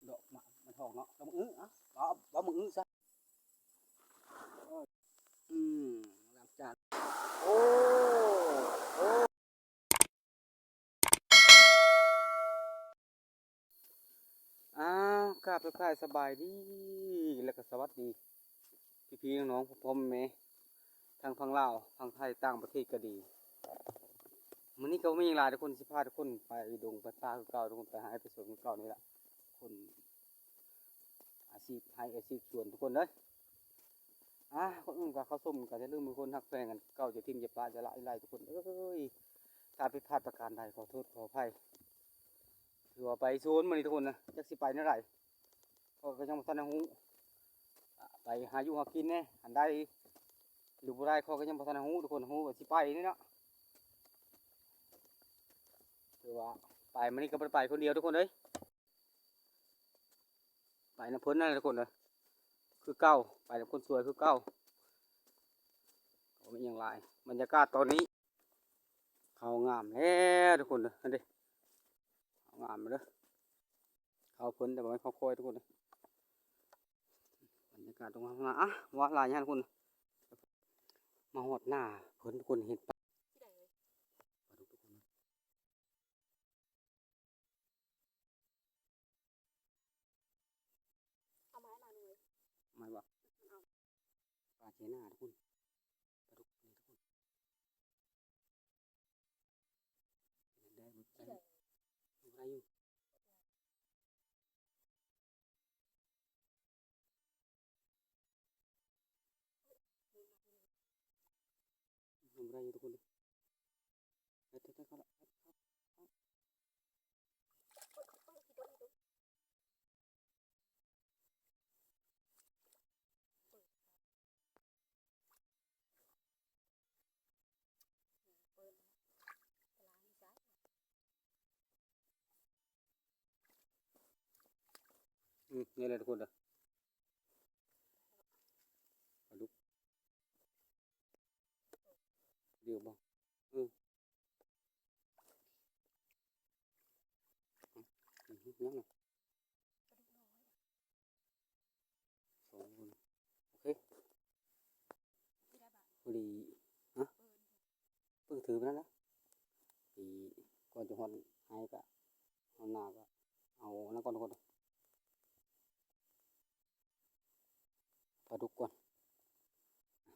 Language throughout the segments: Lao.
ດອກໝາກມັນທອງເນາະ ດອກໝາກອຶ ເອົາ ເອົາໝາກອຶຊະ ອືມ ລ້າງຈານ ໂອ້ ໂອ້ ອ້າວ ກາບທັກທາຍສະບາຍດີ ແລະກະສະຫວັດດີ ພີ່ໆ ນ້ອງໆ ພໍ່ໆ ແມ່ໆ ທັງຝັ່ງລາວ ຝັ່ງໄທ ຕ່າງປະເທດກະດີ. ມື້ນີ້ກະບໍ່ມີຫຍັງຫຼາຍທຸກຄົນ ຊິພາທຸກຄົນໄປດົງໄປປ່າຄືເກົ່າ ທຸກຄົນ ໄປໄຮ່ໄປສວນຄືເກົ່ານີ້ລະ ຄົນອາຊີບໄຮ່ອາຊີບສວນທຸກຄົນເດີ. ອາ ກ່ອນອື່ນກະເຂົ້າຊົມກະຢ່າລືມທຸກຄົນ ຮັກແພງກັນເກົ່າ ຢ່າຖິ້ມຢ່າປະ ຢ່າລະອາຍຫຼາຍທຸກຄົນເອີຍ. ຖ້າຜິດພາດປະການໃດ ຂໍໂທດຂໍອະໄພ. ຖືວ່າໄປສວນມື້ນີ້ທຸກຄົນນະ ຈັກຊິໄປແນວໃດ ຂ້ອຍກະຍັງບໍ່ທັນໄດ້ຮູ້ ໄປຫາຢູ່ຫາກິນແດ່ ອັນໃດຫຼືບໍ່ໄດ້ ຂ້ອຍກະຍັງບໍ່ທັນໄດ້ຮູ້ທຸກຄົນ ຮູ້ວ່າຊິໄປນີ້ເນາະ. ຖືວ່າໄປມື້ນີ້ກະບໍ່ໄດ້ໄປຄົນດຽວທຸກຄົນເອີຍ ໄປນຳເພິ່ນນັ້ນແຫຼະທຸກຄົນເອີຍ ຄືເກົ່າ ໄປນຳຄົນສວນຄືເກົ່າ ບໍ່ມີຫຍັງຫຼາຍ. ບັນຍາກາດຕອນນີ້ ເຂົ້າງາມແລ້ວທຸກຄົນເດີ ຫັ້ນເດ ເຂົ້າງາມເດີ ເຂົ້າເພິ່ນ ແຕ່ວ່າມັນເຂົ້າຂ້ອຍທຸກຄົນເດີ. ບັນຍາກາດຕົງນາ ອາ ວ່າຫຼາຍຫຍັງທຸກຄົນ ມາຮອດໜ້າເພິ່ນທຸກຄົນ ເຫັນປາ ປາດຸກທຸກຄົນ. ເອົາໄມ້ມາໜ່ອຍ ໄມ້ບໍ່? ມັນເອົາ ປາເຈນາທຸກຄົນ ປາດຸກນີ້ທຸກຄົນ ໄດ້ບໍ່? ໄດ້ ໄດ້ຢູ່ ຍັງບໍ່ໄດ້ຢູ່ທຸກຄົນເດີ ເຮັດ ເຮັດ ເຮັດ ເຂົ້າລະ ເຂົ້າ ເຂົ້າ ອືມ ນີ້ແຫຼະທຸກຄົນເດີ ປາດຸກ ເດີບໍ່? ອືມ ອືມ ຍັງນະ ສອງຄົນ ໂອເຄ ພໍດີ ຮະ ເພິ່ງຖືໄປນັ້ນແຫຼະ ທີ່ກ່ອນຈະຮອດໄຮ່ກະ ຮອດນາກະ ເອົານັ້ນກ່ອນທຸກຄົນ ປາດຸກກ່ອນ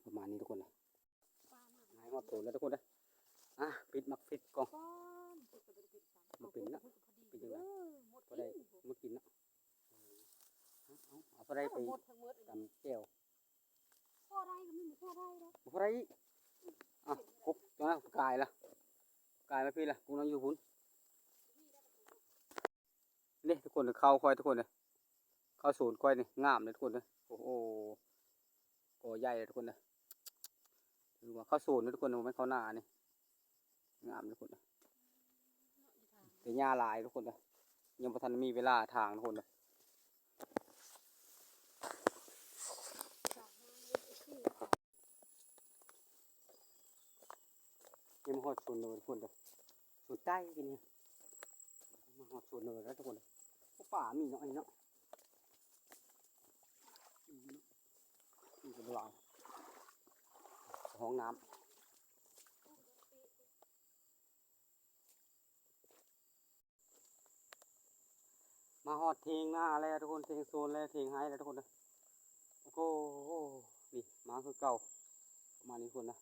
ປະມານນີ້ທຸກຄົນເດີ ໃກ້ຮອດໂຕນແລ້ວທຸກຄົນເດີ. ອ່າ ປິດໝາກພິກກ່ອນ ບໍ່ເປັນເນາະ ເປັນຈັ່ງໃດ ພໍໄດ້ໝົດກິນເນາະ ເອົາ ເອົາ ພໍໄດ້ໄປຕຳແຈ່ວ ພໍໄດ້ກະມີ ບໍ່ພໍໄດ້ດອກ ບໍ່ພໍໄດ້ອີກ ອ່ະ ກົບຕົວນັ້ນກາຍລະ ກາຍມາພີ້ລະ ກຸ້ງນອນຢູ່ພຸ້ນ. ນີ້ທຸກຄົນ ເຂົ້າຂ້ອຍທຸກຄົນເດີ ເຂົ້າສວນຂ້ອຍນີ້ ງາມເດີທຸກຄົນເດີ ໂອ້ໂຫ ກໍໃຫຍ່ເດີທຸກຄົນເດີ ຖືວ່າເຂົ້າສວນເດີທຸກຄົນເດີ ບໍ່ແມ່ນເຂົ້ານານີ້ ງາມເດີທຸກຄົນເດີ ແຕ່ຫຍ້າຫຼາຍທຸກຄົນເດີ ຍັງບໍ່ທັນມີເວລາຖາງທຸກຄົນເດີ. ຍັງບໍ່ຮອດສວນເລີຍທຸກຄົນເດີ ສວນໃຕ້ນີ້ ມາຮອດສວນເລີຍແລ້ວທຸກຄົນເດີ ໂອ້ ປ່າມີເນາະ ອັນນີ້ເນາະ ມີເນາະ ມີກະຫຼາຍ ຫ້ອງນ້ຳ. ມາຮອດຖຽງນາແລ້ວທຸກຄົນ ຖຽງສວນແລ້ວ ຖຽງໄຮ່ແລ້ວທຸກຄົນເດີ ໂອ້ໂຫ ນີ້ມາຄືເກົ່າ ປະມານນີ້ທຸກຄົນນະ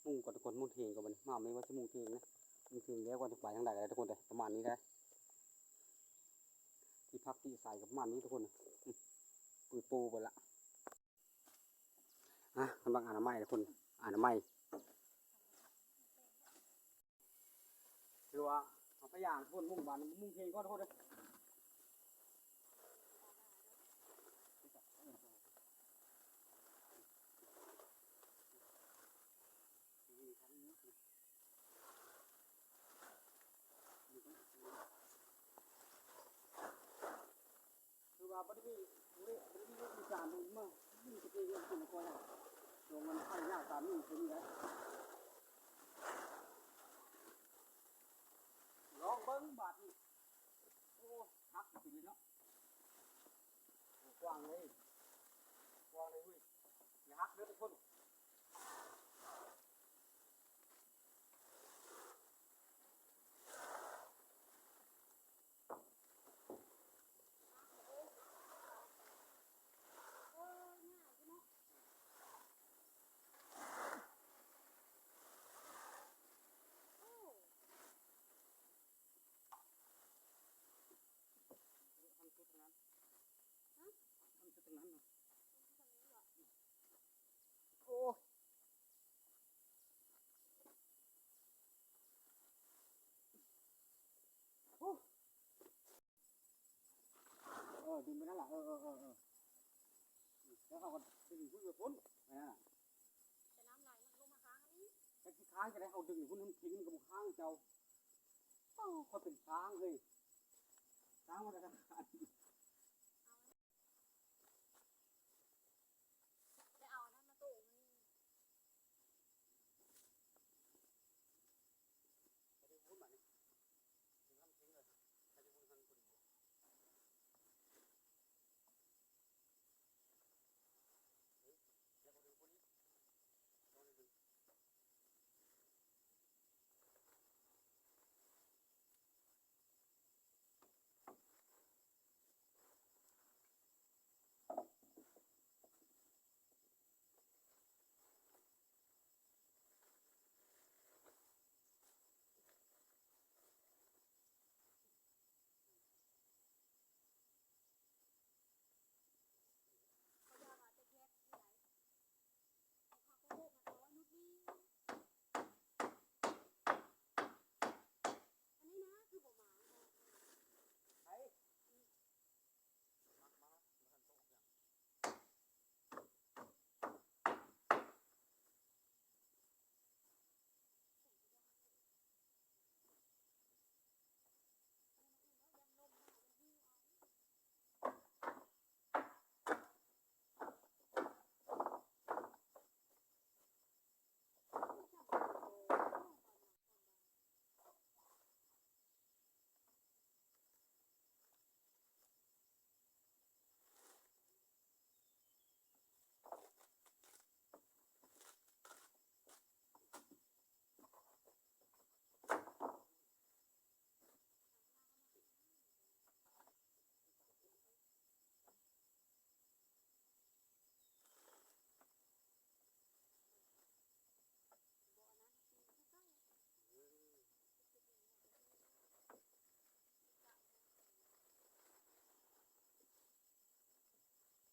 ມຸງກ່ອນທຸກຄົນ ມຸງຖຽງກ່ອນບັດນີ້ ມາແມ່ນວ່າຊິມຸງຖຽງນະ ມຸງຖຽງແລ້ວກ່ອນຈະໄປທາງໃດກະໄດ້ທຸກຄົນເດີ ປະມານນີ້ໄດ໋ ທີ່ພັກທີ່ອາໄສກະປະມານນີ້ທຸກຄົນ ອື ປືໂປເບິດລະ. ອ່ະ ກຳລັງອະນາໄມທຸກຄົນ ອະນາໄມ ຄືວ່າເອົາພະຍາງຄົນມຸງບາດນີ້ ມຸງເພງກ່ອນທຸກຄົນເດີ ຄືວ່າບໍ່ໄດ້ມີ ບໍ່ໄດ້ມີລູກມີຫຼານເລີຍ ມາຢູ່ແຕ່ເຮືອນກິນແລ້ວກໍ ລອງເບິ່ງບາດນີ້ ໂອ້ ທ ຮັກໄປເລີຍເນາະ ກວ້າງເລີຍ ກວ້າງເລີຍເວີຍ ຢ່າຫັກເດີທຸກຄົນ. ໂອ້ ໂອ້ ເອີ ດຶງໄປນັ້ນລະ ເອີ ເອີ ເອີ ເອີ ແລ້ວເຮົາກໍດຶງຂຶ້ນໄປພຸ້ນ ໄປນັ້ນລະ ແຕ່ນ້ຳໄຫຼມັນລົງມາຄ້າງນີ້ ຈັກຊິຄ້າງຈັ່ງໃດ ເຮົາດຶງຂຶ້ນ ມັນເຄັງ ມັນກໍບໍ່ຄ້າງເຈົ້າ. ໂອ້ ຂ້ອຍເປັນຊ້າງເຮີ້ຍ ຊ້າງມາແຕ່ທາງການ.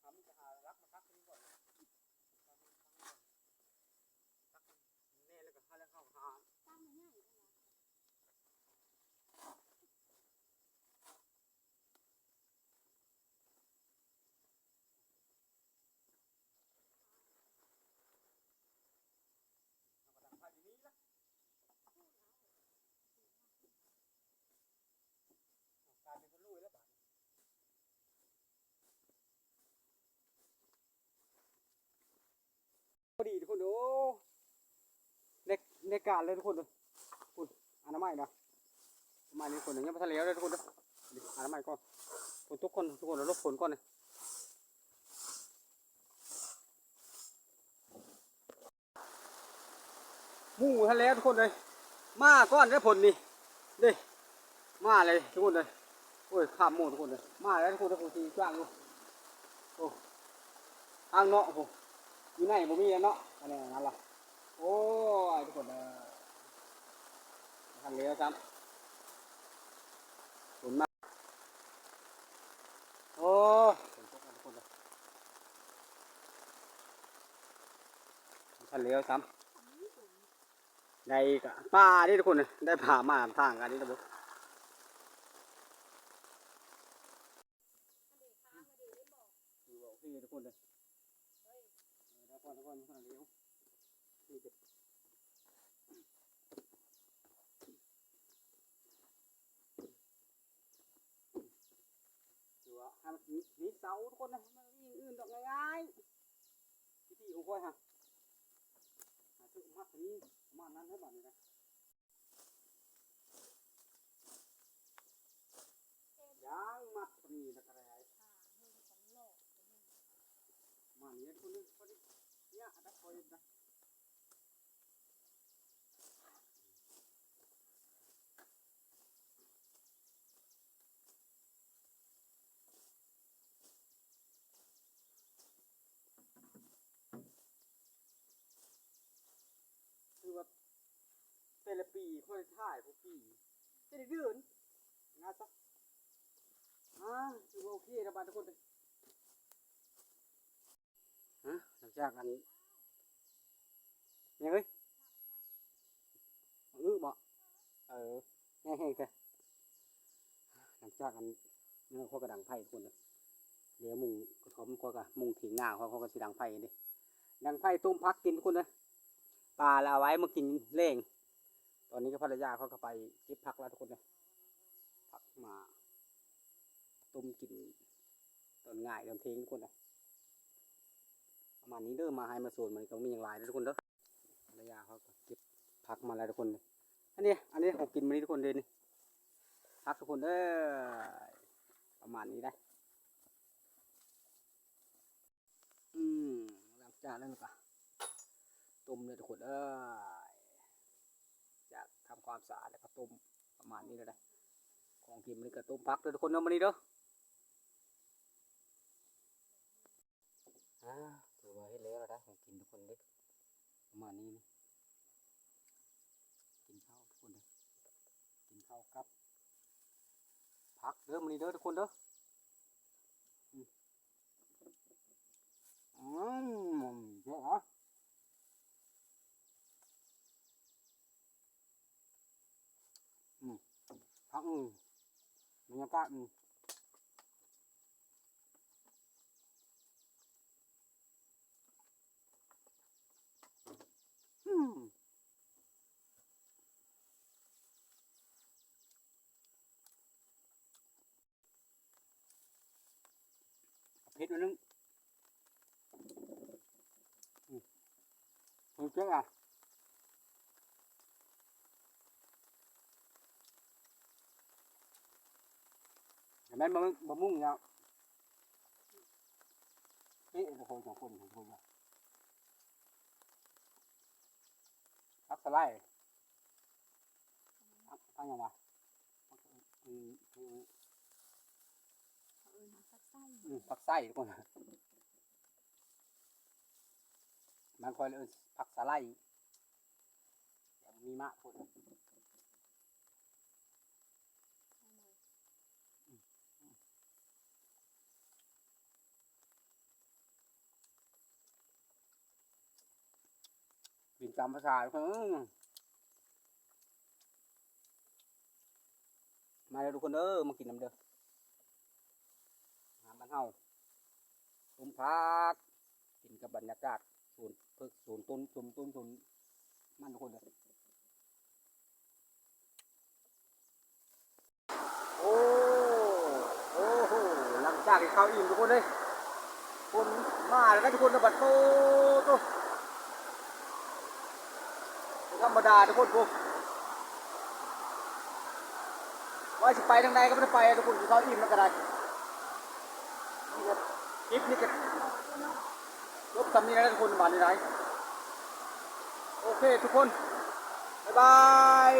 ໄປເອົາອັນນັ້ນມາໂຕະ ເຮົາມີແຕ່ຫາຫຼັກມາຕັກນີ້ກ່ອນ ຕັກແນ່ ແລ້ວກໍຫາ ແລ້ວເຮົາຫາ ພໍດີທຸກຄົນເດີ ໂອ້ ໄດ້ ໄດ້ການເລີຍທຸກຄົນເດີ ພຸ້ນ ອະນາໄມນະ ອະນາໄມທຸກຄົນເດີ ຍັງບໍ່ທັນແລ້ວເດີທຸກຄົນເດີ ອະນາໄມກ່ອນ ຝົນຕົກກ່ອນທຸກຄົນ ຫຼົບຝົນກ່ອນ ໝູ່ທັນແລ້ວທຸກຄົນເອີຍ ມາກ່ອນເດີຜົນນີ້ເດ້ ມາເລີຍທຸກຄົນເອີຍ ໂອ້ຍ ຂ້າມໝູ່ທຸກຄົນເອີຍ ມາແລ້ວທຸກຄົນເອີຍ ຜູ້ທີ່ຈ້າງຢູ່ ໂອ້ ທາງເນາະ ໂອ້ ຢູ່ໃນບໍ່ມີແລ້ວເນາະ ອັນນີ້ນັ້ນລະ ໂອ້ຍ ທຸກຄົນເອີຍ ທັນແລ້ວຊ້ຳ ຝົນມາ ໂອ້ ຝົນຕົກແລ້ວທຸກຄົນເອີຍ ທັນແລ້ວຊ້ຳ ໄດ້ກະປາເດ້ທຸກຄົນເອີຍ ໄດ້ປາມາທາງກັນນີ້ນະບໍ່ ຖືວ່າໂອເຄທຸກຄົນເດີ ເອີ ໄດ້ກ່ອນ ໄດ້ກ່ອນ ໄດ້ກ່ອນ ຖືວ່າໃຫ້ມັນມີ ມີເສົາທຸກຄົນນະ ມັນບໍ່ມີຢ່າງອື່ນດອກ ງ່າຍໆ ວິທີຂອງຂ້ອຍຫາ ຫາຊື້ມັດນີ້ ປະມານນັ້ນເດີບາດນີ້ນະ ຢາງມາ ເຮັດຄົນໜຶ່ງ ຄົນນີ້ ເນຍ ອັນນັ້ນ ຖືວ່າແຕ່ລະປີຂ້ອຍຖ່າຍທຸກປີ ແຕ່ລະເດືອນ ງານຊະ ອ່າ ຖືວ່າໂອເຄລະບາດທຸກຄົນ ຮະ ຫຼັງຈາກອັນ ແມ່ເອີຍ ອືບໍ ເອີ ແຮງໆ ແທ້ ຫຼັງຈາກອັນ ເອີ ຂ້ອຍກໍດັງໄຟທຸກຄົນເດີ ດຽວມຸງກະທ່ອມ ຂ້ອຍກໍມຸງຖຽງນາ ຂ້ອຍ ຂ້ອຍກໍຊິດັງໄຟເດ້ ດັງໄຟຕົ້ມຜັກກິນທຸກຄົນເດີ ປາລະເອົາໄວ້ມາກິນແລງ ຕອນນີ້ກໍພັນລະຍາຂ້ອຍກໍໄປເກັບຜັກແລ້ວທຸກຄົນເດີ ຜັກມາຕົ້ມກິນຕອນງາຍຕອນເທີ່ຍງທຸກຄົນເດີ ປະມານນີ້ເດີ ມາໄຮ່ມາສວນ ມັນກໍມີຫຍັງຫຼາຍເດີທຸກຄົນເດີ ພັນລະຍາເຮົາກໍເກັບຜັກມາແລ້ວທຸກຄົນເດີ ອັນນີ້ ອັນນີ້ຂອງກິນມື້ນີ້ທຸກຄົນເດີ ນີ້ ຜັກທຸກຄົນເດີ ປະມານນີ້ໄດ໋ ອືມ ຫຼັງຈາກນັ້ນກໍຕົ້ມເລີຍທຸກຄົນເອີຍ ຈາກທຳຄວາມສະອາດແລ້ວກໍຕົ້ມ ປະມານນີ້ເລີຍໄດ໋ ຂອງກິນມື້ນີ້ກໍຕົ້ມຜັກເດີທຸກຄົນເດີ ມື້ນີ້ເດີ ອ່າ ຖືວ່າເຮັດແລ້ວລະໄດ໋ຂອງກິນທຸກຄົນເດ້ ປະມານນີ້ ກິນເຂົ້າທຸກຄົນເດ້ ກິນເຂົ້າກັບຜັກເດີ ມື້ນີ້ເດີທຸກຄົນເດີ ອືມ ອືມ ເຈົ້າ ອືມ ພັກ ອືມ ບັນຍາກາດ ອືມ ອືມ ເຜັດໜ້ອຍໜຶ່ງ ອືມ ເຜັດເຈົ້າ ແມ່ນບໍ່ ບໍ່ມຸງແລ້ວ ເອະ ໂອ້ໂຫ ສອງຄົນ ສອງຄົນ ຜັກສະໄລ ຜັກ ຜັກຫຍັງວະ ຜັກ ອືມ ເຂົາເອີ້ນຜັກໄສ້ ອືມ ຜັກໄສ້ທຸກຄົນ ບາງຄົນເອີ້ນຜັກສະໄລ ມີມາກພຸ້ນ ກິນຕາມພາສາ ເອີ ມາເດີທຸກຄົນເດີ ມາກິນນຳເດີ ອາຫານບ້ານເຮົາ ຕົ້ມຜັກ ກິນກັບບັນຍາກາດສວນເພິກ ສວນຕົ້ນ ສວນຕົ້ນ ສວນມັນ ທຸກຄົນເດີ ໂອ້ ໂອ້ໂຫ ຫຼັງຈາກກິນເຂົ້າອີ່ມທຸກຄົນເອີຍ ຝົນມາແລ້ວນະທຸກຄົນ ບັດໂຕໂຕ ບໍ່ທຳມະດາທຸກຄົນ ໂອ້ ວ່າຊິໄປທາງໃດກໍບໍ່ໄດ້ໄປທຸກຄົນ ກິນເຂົ້າອີ່ມແລ້ວກໍໄດ້ ຄລິບນີ້ກໍຈົບສ່ຳນີ້ແຫຼະທຸກຄົນ ບາດນີ້ໄດ້ ໂອເຄທຸກຄົນ ບາຍບາຍ.